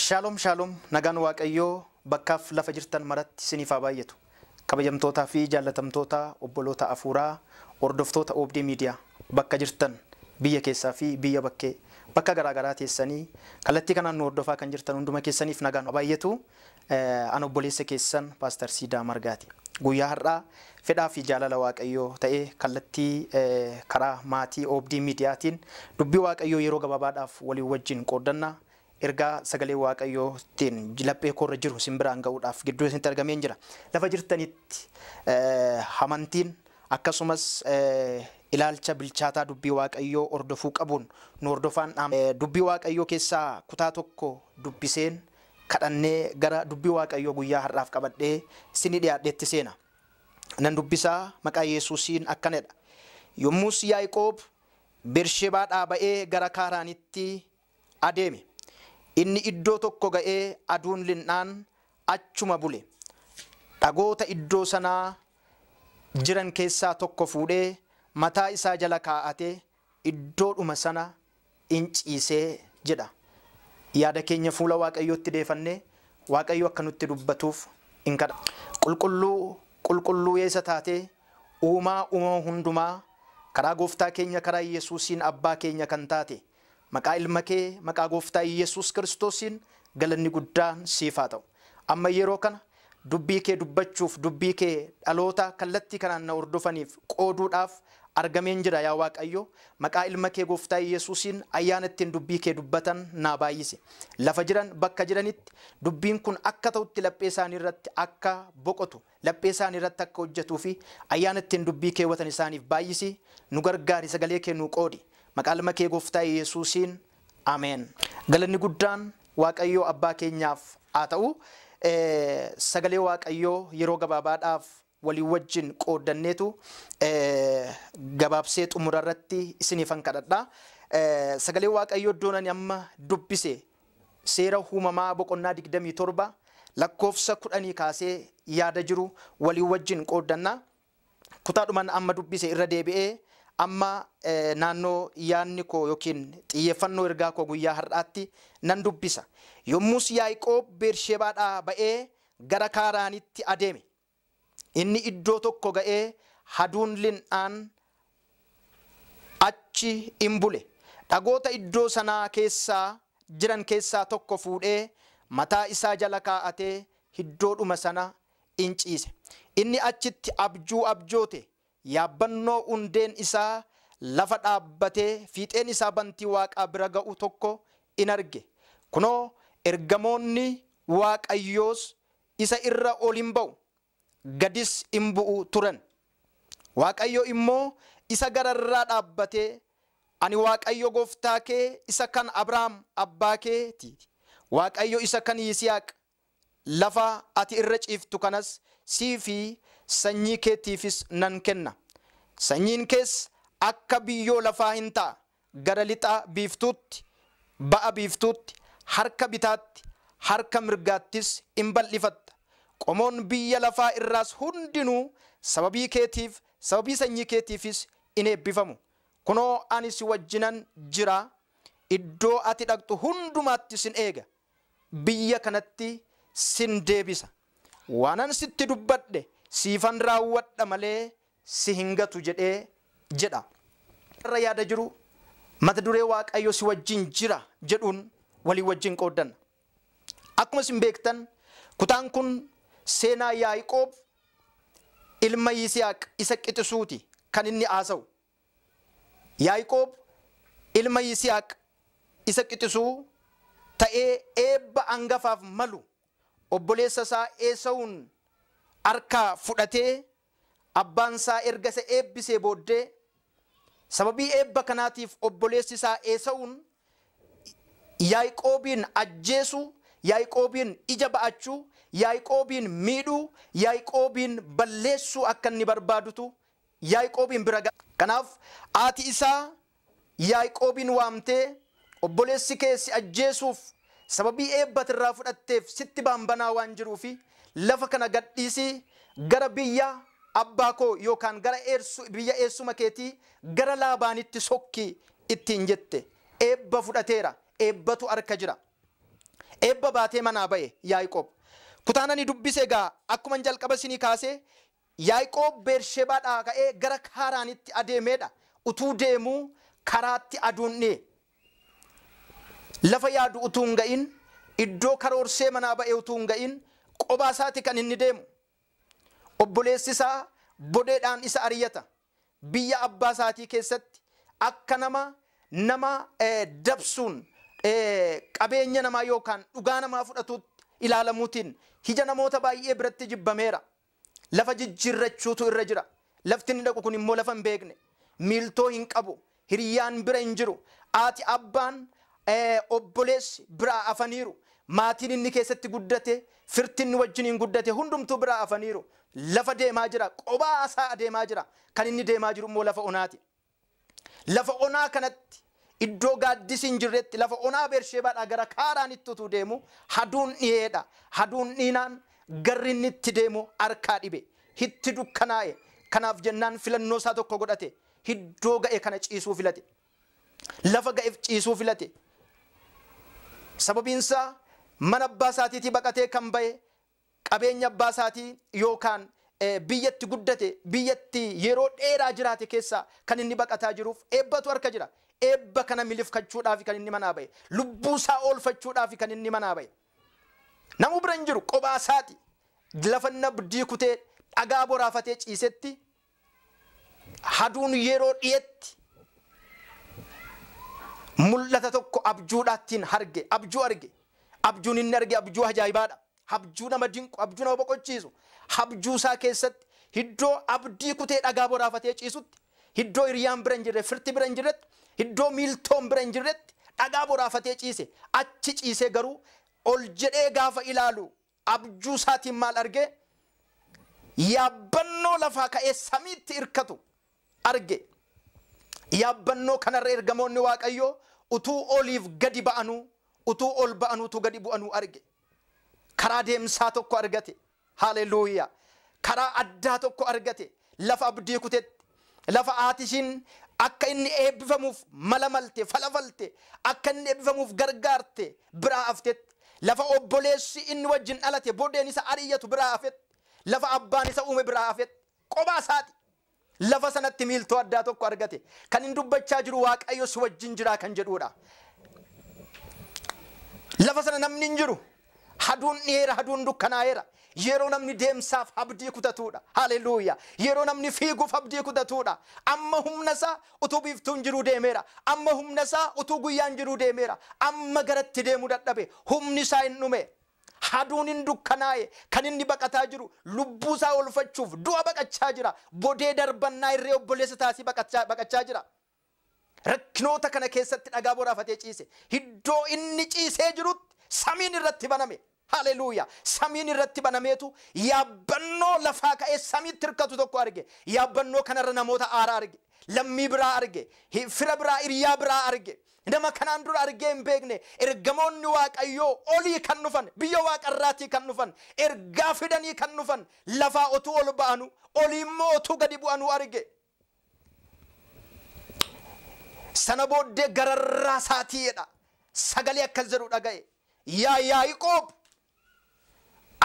Shalom shalom nagaan Waaqayyoo bakkaaf lafa jirtan maratti isiniif haa baay'atu. Kabajamtootaa fi jaallatamtoota obboloota afuuraa hordoftoota Oobdii Miidiyaa bakka jirtan biyya keessaa fi biyya bakkee bakka garaagaraa teessanii kallattii kanaan nu hordofaa kan jirtan hunduma keessaniif nagaan baay'atu. An obboleessa keessan Paaster Siidaa Margaati. Guyyaa har'aa fedhaa fi jaalala Waaqayyoo ta'ee kallattii karaa maatii Oobdii Miidiyaatiin dubbii Waaqayyoo yeroo gabaabaadhaaf walii wajjin qooddanna. Ergaa sagalee Waaqayyootiin laphee koorra jiru simbiraan ga'uudhaaf gidduu isinitti argameen jira. Lafa jirtanitti amantiin akkasumas ilaalcha bilchaataa dubbii Waaqayyoo hordofuu qabuun nu hordofaan dubbii Waaqayyoo keessaa kutaa tokko dubbiseen kadhannee gara dubbii Waaqayyoo guyyaa har'aaf qabadhee isinii dhiyaadheetti seena. Nan dubbisaa maqaa Yesuusiin akkanadha. Yommus Yaaqoob Bershebaadhaa ba'ee gara Kaaraanitti adeeme. Inni iddoo tokko ga'ee aduun linnaan achuma bule. Dhagoota iddoo sanaa jiran keessaa tokko fuudhee mataa isaa jala kaa'atee iddoodhuma sana in ciisee jedha. Yaada keenya fuula Waaqayyootti deefannee Waaqayyo akka nutti dubbatuuf in kadha. Qulqulluu qulqulluu eessa taatee uumaa uumama hundumaa karaa gooftaa keenya karaa Yesuusiin abbaa keenya kan taate maqaa ilma kee maqaa gooftaa Yesuus Kiristoosiin galanni guddaan siif haa ta'u. Amma yeroo kana dubbii kee dubbachuuf dubbii kee dhaloota kallattii kanaan na hordofaniif qooduudhaaf argameen jira yaa Waaqayyo. Maqaa ilma kee gooftaa Yesuusiin ayyaana ittiin dubbii kee dubbatan naa baay'ise. Lafa jiran bakka jiranitti dubbiin kun akka ta'utti laphee isaanii irratti akka boqotu laphee isaanii irratti akka hojjetuu fi ayyaana ittiin dubbii kee watan isaaniif baay'isi. Nu gargaari, sagalee kee nu qoodi. Maqaa ilma kee gooftaa Yesuusiin ameen. Galanni guddaan Waaqayyoo abbaa keenyaaf haa ta'u. Sagalee Waaqayyoo yeroo gabaabaadhaaf walii wajjin qooddanneetu gabaabsee xumura irratti isiniifan kadhadha. Sagalee Waaqayyoo iddoon ani amma dubbise seera uumamaa boqonnaa 27 lakkoofsa 10 kaasee yaada jiru walii wajjin qooddanna. Kutaadhumaan amma dubbise irra deebi'ee amma naannoo yaadni koo yookiin xiyyeeffannoo ergaa koo guyyaa har'aatti nan dubbisa. Yommus Yaaqoob Bershebaadhaa ba'ee gara Kaaraanitti adeeme. Inni iddoo tokko ga'ee aduun linnaan achi in bule. Dhagoota iddoo sanaa keessaa jiran keessaa tokko fuudhee mataa isaa jala kaa'atee iddoodhuma sana in ciise. Inni achitti abjuu abjoote. Yaabbannoo hundeen isaa lafa dhaabbatee fiixeen isaa bantii Waaqaa bira ga'u tokko in arge. Kunoo ergamoonni Waaqayyoos isa irra ol hin ba'u, gadis hin bu'u turan. Waaqayyo immoo isa gararraa dhaabbatee ani Waaqayyo gooftaa kee isa kan Abrahaam abbaa keeti. Waaqayyo isa kan Yisihaaq lafa ati irra ciiftu kanas sii fi sanyii keetiifis nan kenna. Sanyiin kees akka biyyoo lafaa hin ta'a. Gara lixa biiftuutti, ba'a biiftuutti, harka bitaatti, harka mirgaattis in bal'ifatta. Qomoon biyya lafaa irraas hundinuu sababii keetiif, sababii sanyii keetiifis in eebbifamu. Kunoo ani si wajjinan jira. Iddoo ati dhaqxu hundumaatti sin eega. Biyya kanatti sin deebisa. Waanan sitti dubbadhe siifan raawwadha malee si hin gatu jedhee jedha. Irra yaada jiru mata duree Waaqayyo si wajjin jira jedhuun walii wajjin qooddanna. Akkuma isin beektan kutaan kun seenaa Yaaqoob ilma Yisihaaq isa qixisuuti kan inni haasa'u. Yaaqoob ilma Yisihaaq isa qixisuu ta'ee eebba hangafaaf malu obboleessa isaa Esaawun harkaa fudhatee abbaan isaa erga isa eebbisee booddee sababii eebba kanaatiif obboleessi isaa Esaawun Yaaqoobiin ajjeesuu, Yaaqoobiin ija ba'achuu, Yaaqoobiin miidhuu, Yaaqoobiin balleessuu akka inni barbaadutu Yaaqoobiin bira ga'a. Kanaaf haati isaa Yaaqoobiin waamtee obboleessi kee si ajjeesuuf sababii eebba irraa fudhatteef sitti baambanaa waan jiruufi lafa kana gadhiisii gara biyya abbaa koo yookaan gara biyya eessuma keetii gara Laabaanitti sokkii ittiin jette. Eebba fudhateera. Eebbatu harka jira. Eebba baatee manaa ba'e Yaaqoob. Kutaan ani dubbise egaa akkuma jalqaba isinii kaasee Yaaqoob Beershebaadhaa ka'ee gara Kaaraanitti adeemeedha. Utuu deemuu karaatti aduun dhi'e. Lafa yaadu utuu hin ga'in, iddoo karoorsee manaa ba'e utuu hin ga'in, qobaa isaati kan inni deemu. Obboleessi isaa bodeedhaan isa ari'ata. Biyya abbaa isaatii keessatti akka nama dabsuun qabeenya namaa yookaan dhugaa namaa fudhatuutti ilaalamuutiin ija namoota baay'ee biratti jibbameera. Lafa jijjiirrachuutu irra jira. Lafti inni dhaqu kun immoo lafa hin beekne. Miiltoo hin qabu. Hiriyyaan bira hin jiru. Haati abbaan obboleessi biraa afaniiru. Maatiin inni keessatti guddate, firti inni wajjiniin guddate hundumtuu biraa afaniiru. Lafa deemaa jira. Qobaa isaa adeemaa jira. Kan inni deemaa jiru immoo lafa onaati. Lafa onaa kanatti iddoo gaaddisi hin jirretti lafa onaa Beershebaadhaa gara Kaaraanitti utuu deemu aduun dhiyeedha. Aduun dhiinaan garri inni itti deemu harkaa dhibe. Itti dukkanaa'e. Kanaaf jennaan filannoo isaa tokko godhate. Iddoo ga'e kana ciisuu filate. Lafa ga'eef ciisuu filate. Sababiin isaa mana abbaa isaatiitii baqatee kan ba'e qabeenya abbaa isaatii yookaan biyyatti guddate biyyatti yeroo dheeraa jiraate keessaa kan inni baqataa jiruuf eebbatu harka jira. Eebba kana milifkachuudhaaf kan inni manaa ba'e. Lubbuu isaa oolfachuudhaaf kan inni manaa ba'e. Namuu bira hin jiru qobaa isaati. Lafa abdii kutee dhagaa boraafatee ciisetti aduun yeroo dhiyetti mul'ata tokko abjuudhaattiin arge. Abjuu arge. Abjuun inni arge abjuu ajaa'ibaadha. Abjuu nama dinqu, abjuu nama boqochiisu. Abjuu isaa keessatti iddoo abdii kutee dhagaa boraafatee ciisutti, iddoo hiriyaan bira hin jirre, firti bira hin jirretti, iddoo miiltoon bira hin jirretti dhagaa boraafatee ciise. Achi ciisee garuu ol jedhee gaafa ilaalu abjuu isaatiin maal arge? Yaabbannoo lafaa ka'ee samiitti hirkatu arge. Yaabbannoo kanarra ergamoonni Waaqayyoo utuu oliif gadi ba'anuu, utuu ol ba'anuu, utuu gadi bu'anuu arge. Karaa deemsaa tokko argate. Haleluuyaa. Karaa addaa tokko argate. Lafa abdii kutetti, lafa haati ishiin akka inni eebbifamuuf mala malte, falafalte, akka inni eebbifamuuf gargaarte biraa haftetti, lafa obboleessi inni wajjin dhalate boodeen isa ari'atu biraa hafetti, lafa abbaan isa uume biraa hafetti, qobaa isaati. Lafa sanatti miiltoo addaa tokko argate. Kan inni dubbachaa jiru Waaqayyo si wajjin jiraa kan jedhudha. Lafa sana namni hin jiru. Aduun dhiyeera, aduun dukkanaa'eera. Yeroo namni deemsaaf abdii kutatuudha. Haleluuyaa. Yeroo namni fiiguuf abdii kutatuudha. Amma humna isaa utuu biiftuun jiruu deemeera. Amma humna isaa utuu guyyaan jiruu deemeera. Amma garatti deemuu dadhabe. Humni isaa hin dhume. Aduun hin dukkanaa'e. Kan inni baqataa jiru lubbuu isaa oolfachuuf du'a baqachaa jira. Bodee darbannaa irree obboleessa taasii baqachaa jira. Rakkinoota kana keessatti dhagaa boraafatee ciise. Iddoo inni ciisee jirutti samiin irratti baname. Haleluuyaa. Samiin irratti banameetu yaabbannoo lafaa ka'ee samiitti hirkatu tokko arge. Yaabbannoo kanarra namoota aaraa arge. Lammii biraa arge. Fira biraa, hiriyaa biraa arge. Nama kanaan dura argee hin beekne. Ergamoonni Waaqayyoo olii kan dhufan, biyya waaqarraatii kan dhufan, ergaa fidanii kan dhufan, lafaa otuu ol ba'anu, olii immoo otuu gadi bu'anuu arge. Sana booddee gararraa isaatiidha. Sagalee akkas jedhu dhaga'e. Yaa Yaaqoob,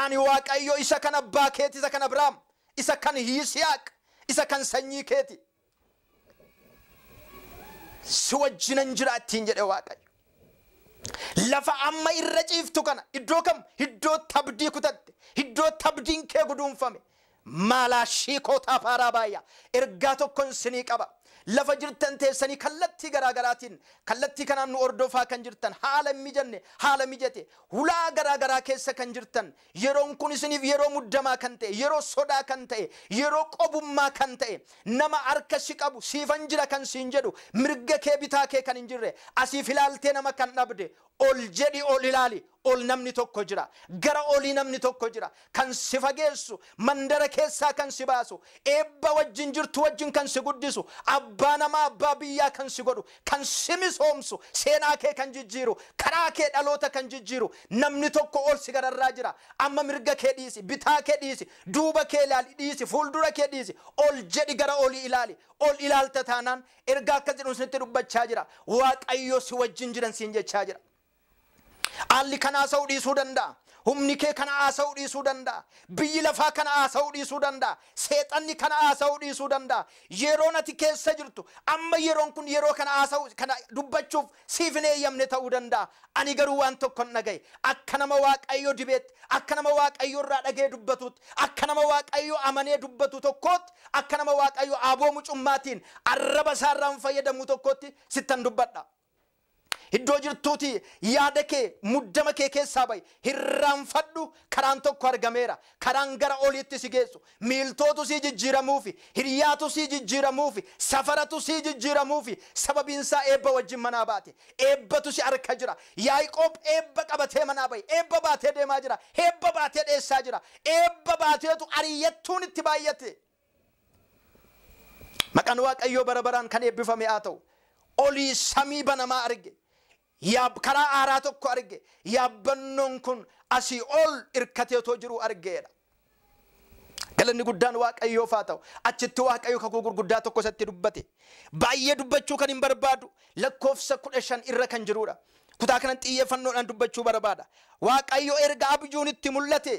ani Waaqayyo isa kan abbaa keeti, isa kan Abrahaam, isa kan Yisihaaq, isa kan sanyii keeti. Si wajjinan jira ittiin jedhe Waaqayyo. Lafa amma irra ciiftu kana iddoo kam? Iddoo abdii kutatte, iddoo abdiin kee guduunfame. Maalaashii kootaa faaraa baay'aa. Ergaa tokkon sinii qaba. Lafa jirtan teessanii kallattii garaagaraatiin kallattii kanaan nu hordofaa kan jirtan, haala mijanne haala mijate hulaa garaagaraa keessa kan jirtan, yeroon kun isiniif yeroo muddamaa kan ta'e, yeroo sodaa kan ta'e, yeroo qobummaa kan ta'e, nama harka si qabu siifan jira kan siin jedhu, mirga kee bitaa kee kan hin jirre, asiif ilaaltee nama kan dhabde, ol jedhi, ol ilaali. Ol namni tokko jira. Gara olii namni tokko jira. Kan si fageessu, mandara keessaa kan si baasu, eebba wajjin jirtu wajjin kan si guddisu, abbaa namaa abbaa biyyaa kan si godhu, kan si misoomsu, seenaa kee kan jijjiiru, karaa kee dhaloota kan jijjiiru, namni tokko ol si gararraa jira. Amma mirga kee dhiisi, bitaa kee dhiisi, duuba kee ilaali dhiisi, fuuldura kee dhiisi, ol jedhi gara olii ilaali. Ol ilaalta taanaan ergaa akkas jedhu isinitti dubbachaa jira. Waaqayyo si wajjin jiran siin jechaa jira. Haalli kana haasa'uu dhiisuu danda'a. Humni kee kana haasa'uu dhiisuu danda'a. Biyyi lafaa kana haasa'uu dhiisuu danda'a. Seexanni kana haasa'uu dhiisuu danda'a. Yeroon ati keessa jirtu amma yeroon kun yeroo kana haasa'uu kana dubbachuuf siif hin eeyyamne ta'uu danda'a. Ani garuu waan tokko hin dhagaye. Akka nama Waaqayyo dibeetti, akka nama Waaqayyo irraa dhagee dubbatutti, akka nama Waaqayyo amanee dubbatu tokkootti, akka nama Waaqayyo aboo mucummaatiin arraba isaarraan fayyadamu tokkootti sittan dubbadha. Iddoo jirtuuti yaada kee muddama kee keessaa bahi, hirraanfadhu. Karaan tokko argameera. Karaan gara oliitti si geessu, miiltootu si jijjiiramuufi, hiriyaatu si jijjiiramuufi, safaratu si jijjiiramuufi. Sababiinsaa eebba wajjin manaa baate, eebbatu si harka jira. Yaaqoob eebba qabatee manaa bahe, eebba baatee deemaa jira, eebba baatee dheessaa jira, eebba baateetu ariyyattuun itti baay'ate. Maqaan Waaqayyoo bara baraan kan eebbifame haa ta'u. Olii samii banamaa arge. Karaa aaraa tokko arge. Yaabbannoon kun asii ol hirkatee otoo jiru argeedha. Galanni guddaan Waaqayyoof haa ta'u. Achitti Waaqayyo kakuu gurguddaa tokko isatti dubbate. Baay'ee dubbachuu kan hin barbaadu lakkoofsa 15 irra kan jirudha. Kutaa kanan xiyyeeffannoodhaan dubbachuu barbaada. Waaqayyo erga abjuun itti mul'ate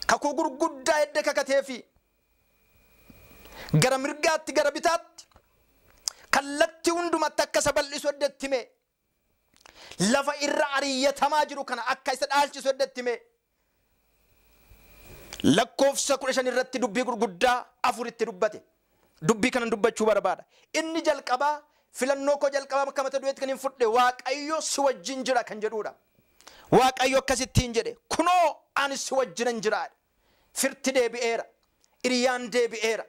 kakuu gurguddaa edda kakateefi gara mirgaatti gara bitaatti kallattii hundumatti akka isa bal'isu edda itti hime. Lafa irra ariyyatamaa jiru kana akka isa dhaalchisu edda itti hime. Lakkoofsa 15 irratti dubbii gurguddaa afuritti dubbate. Dubbii kanan dubbachuu barbaada. Inni jalqabaa filannoo koo jalqabaa akka mata dureetti kan hin fudhe Waaqayyo si wajjin jira kan jedhudha. Waaqayyo akkasittiin jedhe, kunoo ani si wajjinan jira. Firti deebi'eera, hiriyaan deebi'eera,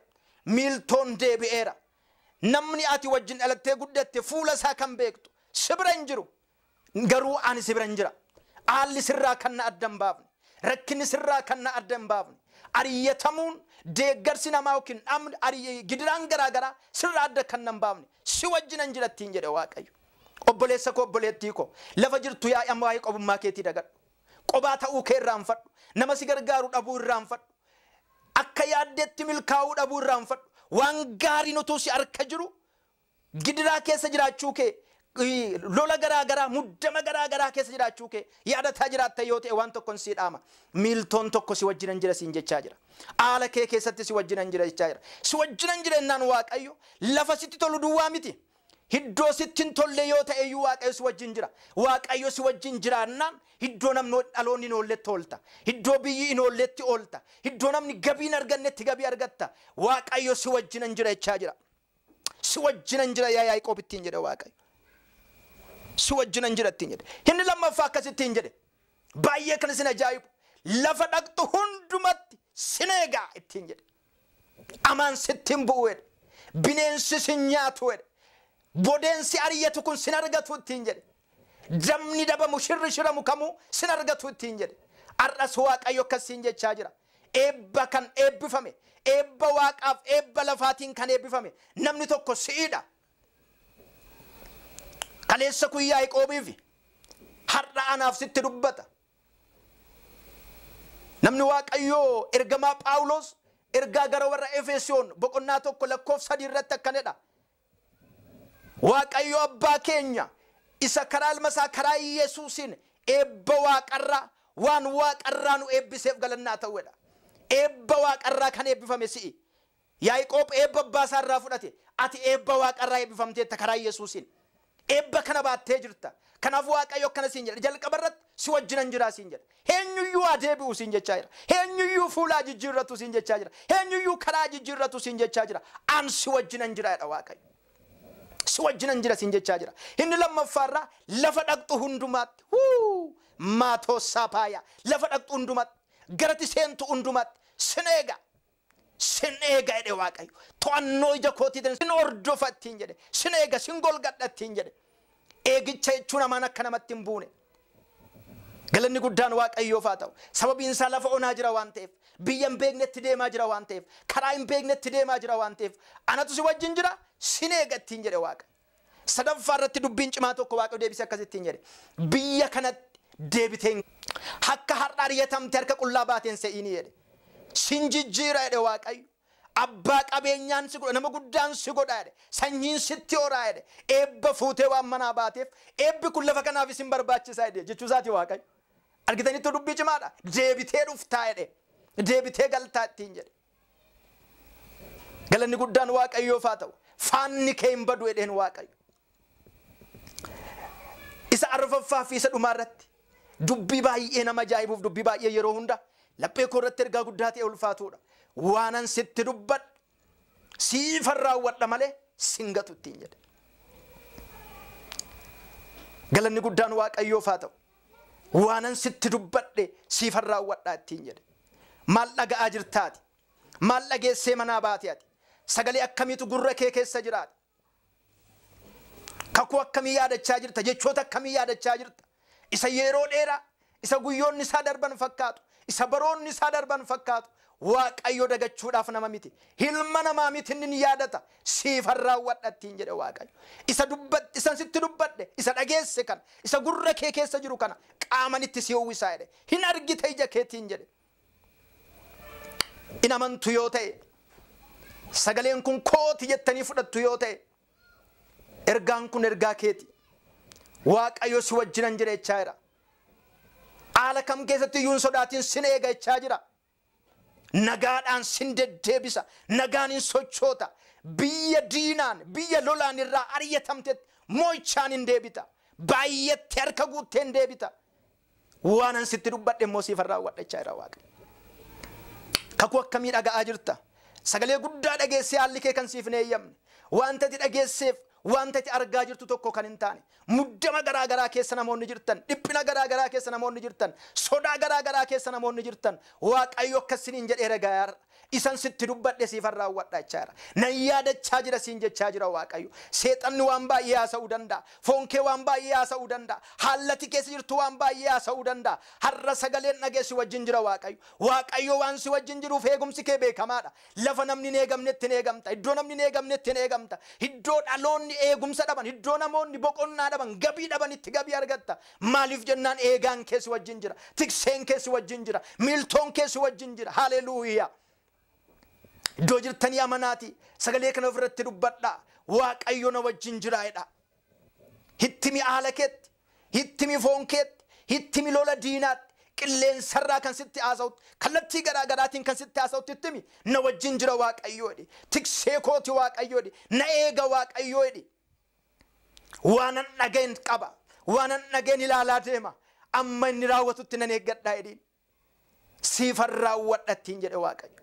miiltoon deebi'eera. Namni ati wajjin dhalattee guddatte fuula isaa kan beektu si bira hin jiru. Garuu ani si bira hin jira. Haalli sirraa kan na adda hin baafne, rakkinni sirraa kan na adda hin baafne, ariyyatamuun deeggarsi namaa yookiin gidiraan garaa garaa sirraa adda kan na hin baafne si wajjinan jira ittiin jedhe Waaqayyo. Obboleessa koo, obboleettii koo, lafa jirtu yaa'ii amma waa'ee qobummaa keetii dagadhu. Qobaa ta'uu kee irraanfadhu. Nama si gargaaru dhabuu irraanfadhu. Akka yaaddeetti milkaa'uu dhabuu irraanfadhu. Waan gaariin utuu si harka jiru gidiraa keessa jiraachuu kee, lola garaa garaa, muddama garaa garaa keessa jiraachuu kee yaadataa jiraatta yoo ta'e waan tokkoon si dhaama. Miiltoon tokko si wajjinan jira siin jechaa jira. Haala kee keessatti si wajjinan jira jechaa jira. Si wajjinan jira jennaan Waaqayyo lafa sitti tolu duwwaa miti. Iddoo sitti hin tolle yoo ta'e iyyuu Waaqayyo si wajjin jira. Waaqayyo si wajjin jiraannaan iddoo namni dhaloonni hin oolletti oolta. Iddoo biyyi hin oolletti oolta. Iddoo namni gabii hin argannetti gabii argatta. Waaqayyo si wajjinan jira jechaa jira. Si wajjinan jira yaa Yaaqoob ittiin jedhe Waaqayyo. Si wajjinan jira ittiin jedhe. Inni lammaffaa akkasittiin jedhe. Baay'ee kan isin ajaa'ibu. Lafa dhaqxu hundumatti sin eegaa ittiin jedhe. Amaan sitti hin bu'u jedhe. Bineensi sin nyaatu jedhe. Bodeensi ariyyatu kun sin argatu ittiin jedhe. Damni dabamu shirri shiramu kamuu sin argatu ittiin jedhe. Har'as Waaqayyo akkasiin jechaa jira. Eebba kan eebbifame, eebba Waaqaaf eebba lafaatiin kan eebbifame namni tokko si'iidha. Kaleessa kun Yaaqoobiif har'a anaaf sitti dubbata. Namni Waaqayyoo ergamaa Phaawulos ergaa gara warra Efesoon boqonnaa 1 lakkoofsa 3 irratti akkanadha. Waaqayyo abbaa keenya isa karaa ilma isaa karaa Yesuusiin eebba Waaqarraa waan Waaqarraa nu eebbiseef galannaa ta'uudha. Eebba Waaqarraa kan eebbifame si'i. Yaaqoob eebba abbaa isaa irraa fudhate. Ati eebba Waaqarraa eebbifamteetta karaa Yesuusiin. Eebba kana baattee jirta. Kanaaf Waaqayyo akkana siin jedha. Jalqaba irratti si wajjinan jira siin jedha. Eenyuyyuu haa deebi'u siin jechaa jira. Eenyuyyuu fuulaa jijjiirratu siin jechaa jira. Eenyuyyuu karaa jijjiirratu siin jechaa jira. An si wajjinan jira jedha Waaqayyo. Si wajjinan jira siin jechaa jira. Inni lammaffaarraa lafa dhaqxu hundumaatti. Maatoosaa paaya. Lafa dhaqxu hundumaatti. Garatti seentu hundumaatti. Sin eega. Sin eega jedhe Waaqayyo. To'annoo ija kootiitiin sin hordofa ittiin jedhe. Sin eega, sin golgadha ittiin jedhe. Eegicha jechuun amaan akka namatti hin buune. Galanni guddaan Waaqayyoof haa ta'u. Sababiin isaa lafa onaa jira waan ta'eef, biyya hin beeknetti deemaa jira waan ta'eef, karaa hin beeknetti deemaa jira waan ta'eef, anatu si wajjin jira, sin eega ittiin jedhe Waaqa. Sadaffaa irratti dubbiin cimaa tokko Waaqayyo deebisee akkasittiin jedhe. Biyya kanatti deebiteen akka har'a ariyatamte harka qullaa baateen se'iinii jedhe. Sin jijjiira jedhe Waaqayyo. Abbaa qabeenyaan si godha, nama guddaan si godha jedhe. Sanyiin sitti horaa jedhe. Eebba fuutee waan manaa baateef eebbi kun lafa kanaaf isin barbaachisaa jedhe jechuu isaati Waaqayyo. Argitanitti dubbii cimaadha. Deebitee dhuftaa jedhe. Deebitee galtaa ittiin jedhe. Galanni guddaan Waaqayyoof haa ta'u. Faanni kee hin badu jedheen Waaqayyo. Isa arfaffaa fi isa dhumaa irratti dubbii baay'ee nama ajaa'ibuuf dubbii baay'ee yeroo hunda laphee koo irratti ergaa guddaa ta'e ulfaatuudha. Waanan sitti dubbadhe siifan raawwadha malee sin gatu ittiin jedhe. Galanni guddaan Waaqayyoof haa ta'u. Waanan sitti dubbadhe siifan raawwadha ittiin jedhe. Maal dhaga'aa jirtaati? Maal dhageessee manaa baate ati? Sagalee akkamiitu gurra kee keessa jiraata? Kakuu akkamii yaadachaa jirta? Jechoota akkamii yaadachaa jirta? Isa yeroo dheeraa, isa guyyoonni isaa darban fakkaatu, isa baroonni isaa darban fakkaatu, Waaqayyo dagachuudhaaf nama miti. Hilma namaa miti inni ni yaadata. Siifan raawwadha ittiin jedhe Waaqayyo. Isa dubbadhe, isa sitti dubbadhe, isa dhageesse kana, isa gurra kee keessa jiru kana qaaman itti si uwwisaa jedhe. Hin argite ija keetiin jedhe. In amantu yoo ta'e, sagaleen kun kooti jettanii fudhattu yoo ta'e, ergaan kun ergaa keeti. Waaqayyo si wajjinan jira jechaa jira. Haala kam keessatti iyyuu hin sodaatin sin eega jechaa jira. Nagaadhaan sin deddeebisa. Nagaan hin sochoota. Biyya diinaan, biyya lolaan irraa ari'atamtetti moo'ichaan hin deebita. Baay'eetti harka guuttee hin deebita. Waanan sitti dubbadhe immoo siifan raawwadha jechaa jira Waaqayyo. Kakuu akkamii dhaga'aa jirta? Sagalee guddaa dhageessee haalli kee kan siif hin eeyyamne. Wanta ati dhageesseef wanta ati argaa jirtu tokko kan hin taane. Muddama garaa garaa keessa namoonni jirtan, dhiphina garaa garaa keessa namoonni jirtan, sodaa garaa garaa keessa namoonni jirtan, Waaqayyo akkasiniin jedhee ragaa isan sitti dubbadhe siifan raawwadha jechaa jira. Nan yaadachaa jira siin jechaa jira Waaqayyo. Seexanni waan baay'ee haasa'uu danda'a. Foon kee waan baay'ee haasa'uu danda'a. Haallati keessa jirtu waan baay'ee haasa'uu danda'a. Har'a sagaleen dhageessi wajjin jira Waaqayyo. Waaqayyo waan si wajjin jiruuf eegumsi kee beekamaadha. Lafa namni hin eegamnetti hin eegamta. Iddoo namni hin eegamnetti hin eegamta. Iddoo dhaloonni eegumsa dhaban, iddoo namoonni boqonnaa dhaban, gabii dhabanitti gabii argatta. Maaliif jennaan eegaan kee si wajjin jira. Tikseen kee si wajjin jira. Miiltoon kee si wajjin jira. Haleluuyaa. Iddoo jirtanii amanaati. Sagalee kana ofirratti dubbadhaa. Waaqayyo na wajjin jira jedha. Hittimi haala keetti, hittimi foon keetti, hittimi lola diinaatti, qilleensarraa kan sitti haasa'utti, kallattii garaa garaatiin kan sitti haasa'utti hittimi. Na wajjin jira Waaqayyo jedhi. Tiksee kooti Waaqayyo jedhi. Na eega Waaqayyo jedhi. Waanan dhageen qaba. Waanan dhageen ilaalaa deema. Amma inni raawwatutti nan eeggadhaa jedhiin. Siifan raawwadha ittiin jedhe Waaqayyo.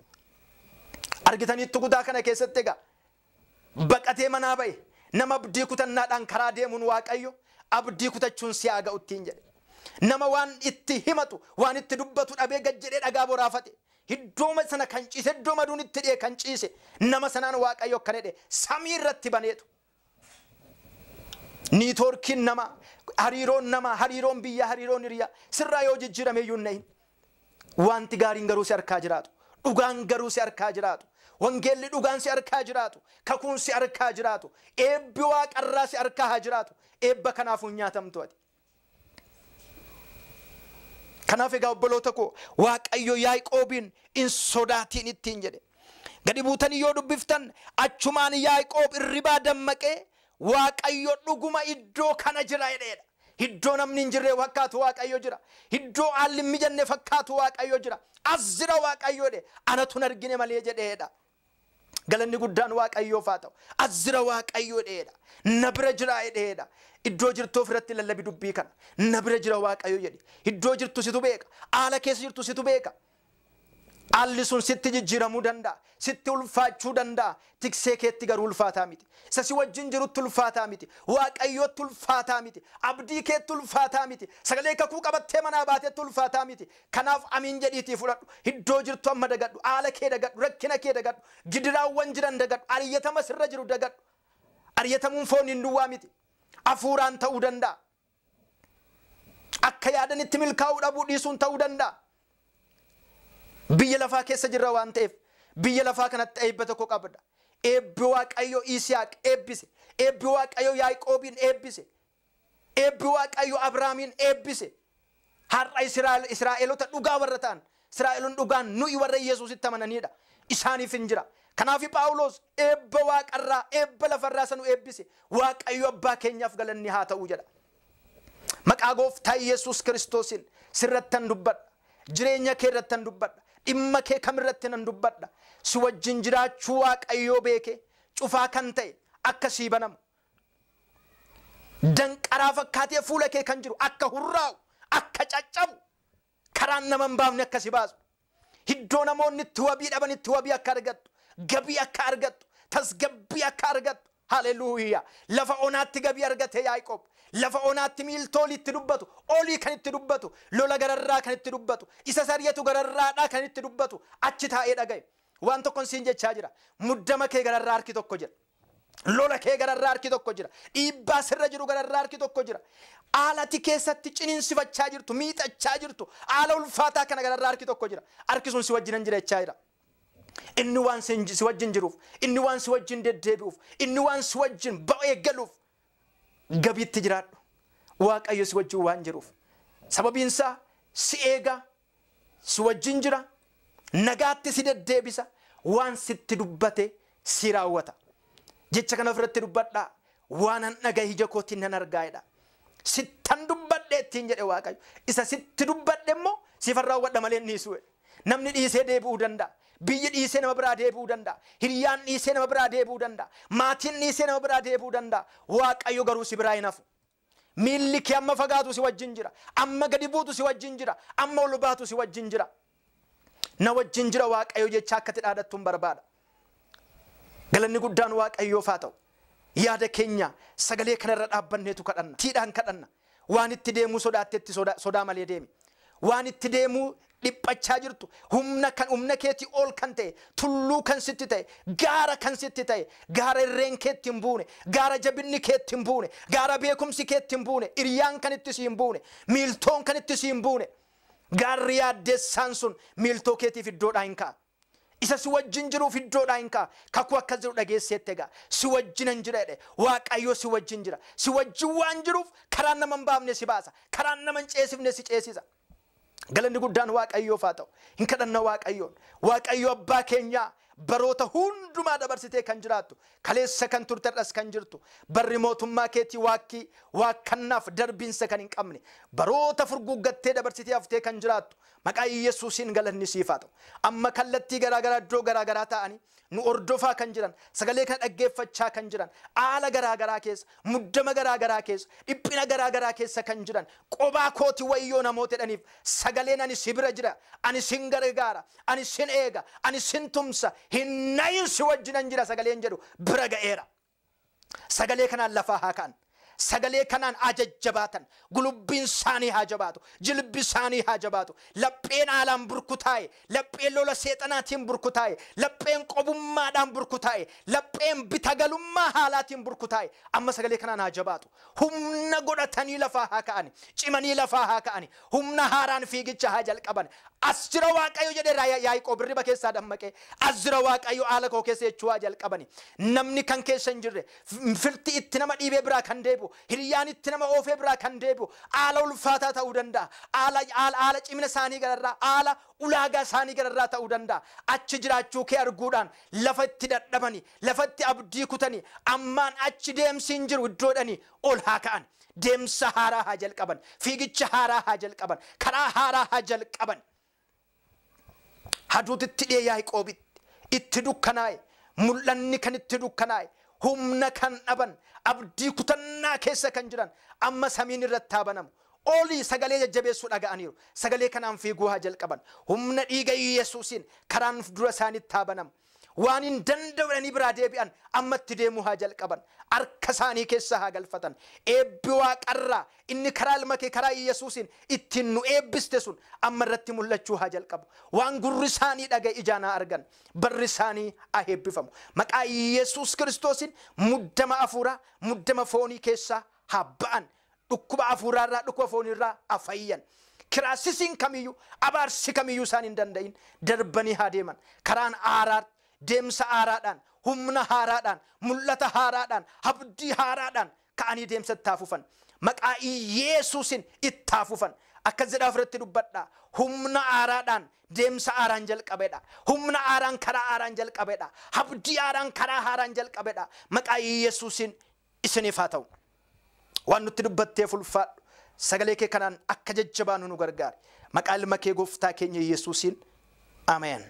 Argitaniittu kutaa kana keessatti egaa baqatee manaa ba'e nama abdii kutannaadhaan karaa deemuun Waaqayyo abdii kutachuun si haa ga'u ittiin jedhe. Nama waan itti himatu waan itti dubbatu dhabee gad jedhee dhagaa boraafate. Iddooma sana kan ciise, iddoo maduun itti dhi'e kan ciise nama sanaan Waaqayyo akkana jedhe samii irratti baneetu. Niitoorkiin nama, hariiroon nama, hariiroon biyya, hariiroon hiriyaa sirraa yoo jijjiirame iyyuu hin nahin. Wanti gaariin garuu si harkaa jiraatu. Dhugaan garuu si harkaa jiraatu. Wangeelli dhugaan si harkaa jiraatu. Kakuun si harkaa jiraatu. Eebbi waaqarraa si harkaa haa jiraatu. Eebba kanaafuu hin nyaatamtu ati. Kanaaf egaa obboloota koo Waaqayyo Yaaqoobiin hin sodaatiin ittiin jedhe. Gadi buutanii yoo dubbiftan achumaan Yaaqoob irribaa dammaqee Waaqayyo dhuguma iddoo kana jira jedheedha. Iddoo namni hin jirre fakkaatu Waaqayyo jira. Iddoo haalli hin mijanne fakkaatu Waaqayyo jira. As jira Waaqayyo jedhe. Anatu hin argine malee jedheedha. Galanni guddaan Waaqayyoof haa ta'u. As jira Waaqayyo jedheedha. Na bira jira jedheedha. Iddoo jirtu ofirratti lallabi dubbii kana. Na bira jira Waaqayyo jedhi. Iddoo jirtu situ beeka. Haala keessa jirtu situ beeka. Haalli sun sitti jijjiiramuu danda'a. Sitti ulfaachuu danda'a. Tiksee keetti garuu ulfaataa miti. Isa si wajjin jirutti ulfaataa miti. Waaqayyootti ulfaataa miti. Abdii keetti ulfaataa miti. Sagalee kakuu qabattee manaa baatetti ulfaataa miti. Kanaaf amiin jedhiitii fudhadhu. Iddoo jirtu amma dagadhu. Haala kee dagadhu. Rakkina kee dagadhu. Gidiraawwan jiran dagadhu. Ariyyatama sirra jiru dagadhu. Ariyyatamuun foon hin duwwaa miti. Hafuuraan ta'uu danda'a. Akka yaadanitti milkaa'uu dhabuu dhiisuun ta'uu danda'a. Biyya lafaa keessa jirra waan ta'eef biyya lafaa kanatti eebba tokko qabda. Eebbi Waaqayyo Yisihaaq eebbise. Eebbi Waaqayyo Yaaqoobiin eebbise. Eebbi Waaqayyo Abrahaamiin eebbise. Har'a Israa'eelota dhugaa warra ta'an, Israa'eelonni dhugaan nuyi warra Yesuusitti amananiidha. Isaaniif hin jira. Kanaaf Phaawulos eebba waaqarraa eebba lafarraa sanu eebbise. Waaqayyo abbaa keenyaaf galanni haa ta'u jedha. Maqaa gooftaa Yesuus Kiristoosiin sirrattan dubbadha. Jireenya kee irrattan dubbadha. Dhimma kee kamirratti nan dubbadha. Si wajjin jiraachuu Waaqayyoo beeke cufaa kan ta'e akka sii banamu. Danqaraa fakkaatee fuula kee kan jiru akka hurraa'u, akka caccabu, karaan nama hin baafne akka si baasu. Iddoo namoonni itti wabii dhaban itti wabii akka argattu, gabii akka argattu, tasgabbii akka argattu. Haleluuyaa! Lafa onaatti gabii argate Yaaqoob. Lafa onaatti miiltoo olii itti dubbatu, olii kan itti dubbatu, lola gararraa kan itti dubbatu, isa sariyatu gararraadhaa kan itti dubbatu, achi taa'ee dhagaye. Waan tokkon siin jechaa jira. Muddama kee gararraa harki tokko jira. Lola kee gararraa harki tokko jira. Dhiibbaa sirra jiru gararraa harki tokko jira. Haalati keessatti ciniinsifachaa jirtu, miixachaa jirtu, haala ulfaataa kana gararraa harki tokko jira. Harki sun si wajjinan jira jechaa jira. Inni waan si wajjin jiruuf, inni waan si wajjin deddeebi'uuf, inni waan si wajjin ba'ee galuuf gabiitti jiraadhu. Waaqayyo si wajjin waan jiruuf. Sababiin isaa si eega, si wajjin jira, nagaatti si deddeebisa, waan sitti dubbate si raawwata. Jecha kana ofirratti dubbadhaa. Waan an dhagahe ija kootiin nan argaa jedha. Sittan dubbadhe ittiin jedhe Waaqayyo. Isa sitti dubbadhe immoo siifan raawwadha malee hin dhiisu. Namni dhiisee deebi'uu danda'a. Biyyi dhiisee nama biraa deebi'uu danda'a. Hiriyaan dhiisee nama biraa deebi'uu danda'a. Maatiin dhiisee nama biraa deebi'uu danda'a. Waaqayyo garuu si biraa hin hafu. Miilli kee amma fagaatu si wajjin jira. Amma gadi buutu si wajjin jira. Amma ol baatu si wajjin jira. Na wajjin jira Waaqayyo jecha akka itti dhaadattu hin barbaada. Galanni guddaan Waaqayyoof haa ta'u. Yaada keenya sagalee kanarra dhaabbanneetu kadhanna. Tiidhaan kadhanna. Waan itti deemuu sodaattetti sodaa malee deemi. Waan itti deemuu dhiphachaa jirtu, humna keetii ol kan ta'e, tulluu kan sitti ta'e, gaara kan sitti ta'e, gaara irreen keetti hin buune, gaara jabinni keetti hin buune, gaara beekumsi keetti hin buune, hiriyaan kan itti si hin buune, miiltoon kan itti si hin buune, gaarri yaaddeessaan sun miiltoo keetiif iddoodhaa hin ka'a. Isa si wajjin jiruuf iddoodhaa hin ka'a. Kakuu akkas jiru dhageesseetti egaa. Si wajjin hin jira jedhe. Waaqayyo si wajjin jira. Si wajjin waan jiruuf karaan nama hin baafne si baasa. Karaan nama hin ceesifne si ceesisa. Galanni guddaan Waaqayyoof haa ta'u. Hin kadhanna Waaqayyoon. Waaqayyo abbaa keenyaa baroota hundumaa dabarsitee kan jiraattu, kaleessa kan turte har'as kan jirtu, barri mootummaa keetii waakkii waakkannaaf darbiinsa kan hin qabne, baroota furguggattee dabarsitee haftee kan jiraattu, maqaa Yesuusiin galanni siif haa ta'u. Amma kallattii garaagaraa iddoo garaagaraa ta'anii nu hordofaa kan jiran, sagalee kana dhaggeeffachaa kan jiran, haala garaagaraa keessa, muddama garaagaraa keessa, dhiphina garaagaraa keessa kan jiran, qobaa kooti wayyoo namoota jedhaniif sagaleen ani si bira jira, ani sin gargaara, ani sin eega, ani sin tumsa, hin nayin si wajjinan jira sagaleen jedhu bira ga'eera. Sagalee kanaan lafaa haa ka'an. Sagalee kanaan haa jajjabaatan. Gulubbiin isaanii haa jabaatu. Jilbi isaanii haa jabaatu. Lapheen haalaan burkutaa'e, lapheen lola seexanaatiin burkutaa'e, lapheen qobummaadhaan burkutaa'e, lapheen bitagalummaa haalaatiin burkutaa'e amma sagalee kanaan haa jabaatu. Humna godhatanii lafaa haa ka'ani. Cimanii lafaa haa ka'ani. Humna haaraan fiigicha haa jalqaban. As jira Waaqayyo jedhee Yaaqoob hirriba keessaa dammaqee as jira Waaqayyo haala koo keessa jechuu haa jalqabani. Namni kan keessa hin jirre, firti itti nama dhiibee biraa kan deebi'u, hiriyaan itti nama oofee biraa kan deebi'u, haala ulfaataa ta'uu danda'a. Haala cimina isaanii gararraa, haala ulaagaa isaanii gararraa ta'uu danda'a. Achi jiraachuu kee arguudhaan lafa itti dadhabani, lafa itti abdii kutani, ammaan achi deemsi hin jiru iddoodhani ol haa ka'an. Deemsa haaraa haa jalqaban, fiigicha haaraa haa jalqaban, karaa haaraa haa jalqaban. Haduutitti dhi'ee Yaaqoobitti itti dukkanaa'e, mul'anni kan itti dukkanaa'e, humna kan dhaban, abdii kutannaa keessa kan jiran amma samiin irratti haa banamu. Olii sagalee jajjabeessuu dhaga'aniiru. Sagalee kanaan fiiguu haa jalqaban. Humna dhiiga Yesuusiin karaan dura isaaniitti haa banamu. Waan hin danda'u biraa deebi'an ammatti deemuu haa jalqaban. Harka isaanii keessa haa galfatan. Eebbi waaqarraa inni karaa ilma kee karaa Yesuusiin ittiin nu eebbiste sun amma irratti mul'achuu haa jalqabu. Waan gurri isaanii dhaga'e ijaan haa argan. Barri isaanii haa eebbifamu. Maqaa Yesuus Kiristoosiin muddama afuuraa, muddama foonii keessaa haa ba'an. Dhukkuba afuuraarraa, dhukkuba fooniirraa haa fayyan. Kiraasisiin kamiyyuu, abaarsi kamiyyuu isaan hin danda'in darbanii haa deeman. Karaan haaraa, deemsa haaraadhaan, humna haaraadhaan, mul'ata haaraadhaan, abdii haaraadhaan ka'anii deemsa itti haa fufan. Maqaa Yesuusiin itti haa fufan. Akkas jedhaa ofirratti dubbadha. Humna haaraadhaan deemsa haaraan jalqabedha. Humna haaraan karaa haaraan jalqabedha. Abdii haaraan karaa haaraan jalqabedha. Maqaa Yesuusiin isiniif haa ta'u. Waan nutti dubbatteef ulfaadhu. Sagalee kee kanaan akka jajjabaanu nu gargaari. Maqaa ilma kee gooftaa keenya Yesuusiin. Ameen.